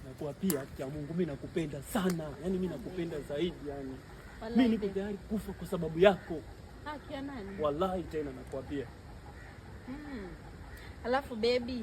Nakuapia ya Mungu, mimi nakupenda sana, yaani mimi nakupenda zaidi yani. Wallahi, Mimi niko baby. tayari kufa kwa sababu yako. Haki ya nani? Wallahi tena nakuapia. Alafu baby,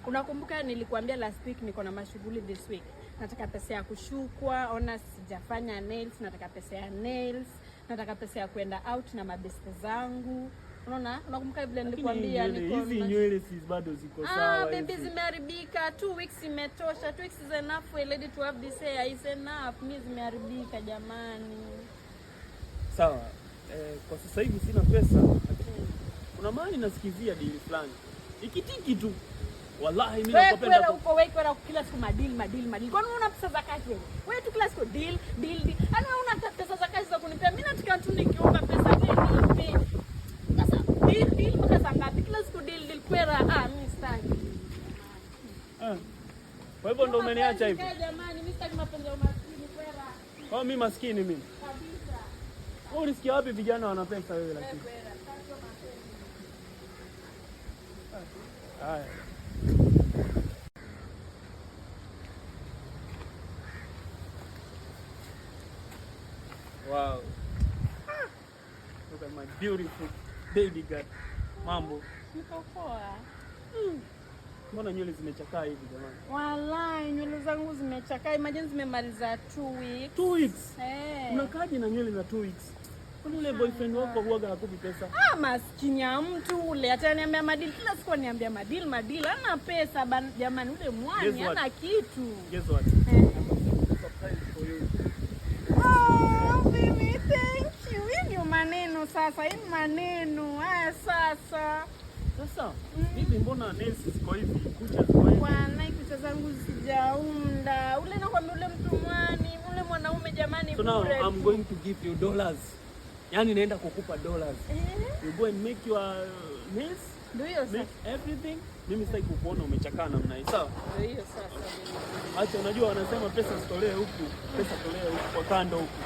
unakumbuka nilikuambia last week niko na mashughuli this week. Nataka pesa ya kushukwa, ona sijafanya nails, nataka pesa ya nails, nataka pesa ya kwenda out na mabeste zangu. Unaona? Unakumbuka vile Lakini nilikuambia nywele- niko hizi nywele si bado ziko Ah, sawa baby, hizi. zimeharibika. 2 weeks imetosha. 2 weeks is enough for a lady to have this hair. Is enough. Mi zimeharibika, jamani. Sawa. Kwa sasa hivi sina pesa, lakini kuna mahali nasikizia dili fulani. Ikitiki tu. Wallahi mimi Wewe nakupenda. kwela huko, wewe kwela kila siku madeal, madeal, madeal. Kwani una pesa za kazi wewe? Wewe tu kila siku deal, deal, deal. Yaani wewe una pesa za kazi za kunipea. Mimi nataka tu nikiomba pesa wewe nipe. Sasa deal, deal mpaka saa ngapi? Kila siku deal, deal kwela. Ah, mimi sitaki. Ah. Kwa hivyo ndo umeniacha hivi. Jamani, mimi sitaki mapenzi ya umaskini kwela. Kwa mimi maskini mimi. Kabisa. Wewe ulisikia wapi vijana wana pesa wewe lakini? Kwela, sitaki mapenzi. Haya. Wow. Look at my beautiful baby girl. Mambo. Niko poa. Mbona nywele zimechakaa hivi jamani? Walai, nywele zangu zimechakaa. Imagine zimemaliza 2 weeks. 2 weeks. Eh. Unakaaje na nywele za 2 weeks? Kwani ule boyfriend wako huwaga hakupi pesa? Ah, maskini ya mtu ule ataniambia madeal kila siku, aniambia madeal, madeal, ana pesa jamani, ule mwani Guess what? ana kitu. Guess what? Eh. Surprise for you. Oh, baby, thank you. Hii ndio maneno sasa, hii ni maneno haya sasa. Sasa hivi mbona nails ziko hivi, kucha ziko hivi? Bwana, kucha zangu sijaunda. Ule nakwambia, ule mtu mwani, ule mwanaume jamani, So now bure I'm tu. going to give you dollars. Yaani naenda kukupa dollars. Eh, You go and make your nails, ndio hiyo sasa. make everything. Mimi sitaki kukuona umechakaa namna hii. Sawa? Ndio hiyo sasa, baby. Acha, unajua wanasema pesa zitolee huku, pesa tolee huku kwa kando huku.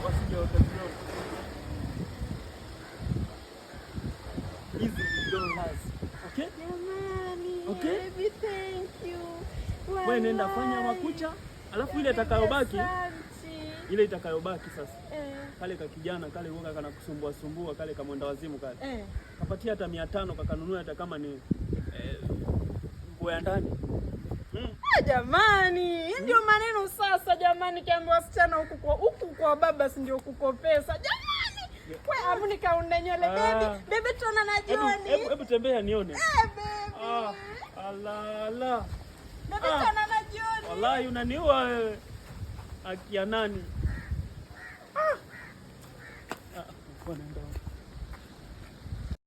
Wasije wakaziona. Hizi ni dollars. Okay? Jamani, Okay. baby, thank you. Wewe nenda fanya Walai. makucha, alafu ile itakayobaki, Asante. ile itakayobaki sasa. Eh, Kale ka kijana kale huwa kana kusumbua sumbua kale kamwenda wazimu kale. eh. Kapatia hata 500 kakanunua hata kama ni nguo ya ndani. Ah, jamani, hii ndio maneno sasa jamani, kiambia wasichana huku kwa baba si ndio kuko pesa jamani. We afu nikaunde nywele Ah. baby, baby tuona na Hebu jioni. hebu tembea nione. Eh, baby. Ah, ala ala. Baby, ah. tuona na jioni. Wallahi unaniua wewe. Akia nani? Ah. Ah, naenda wapi?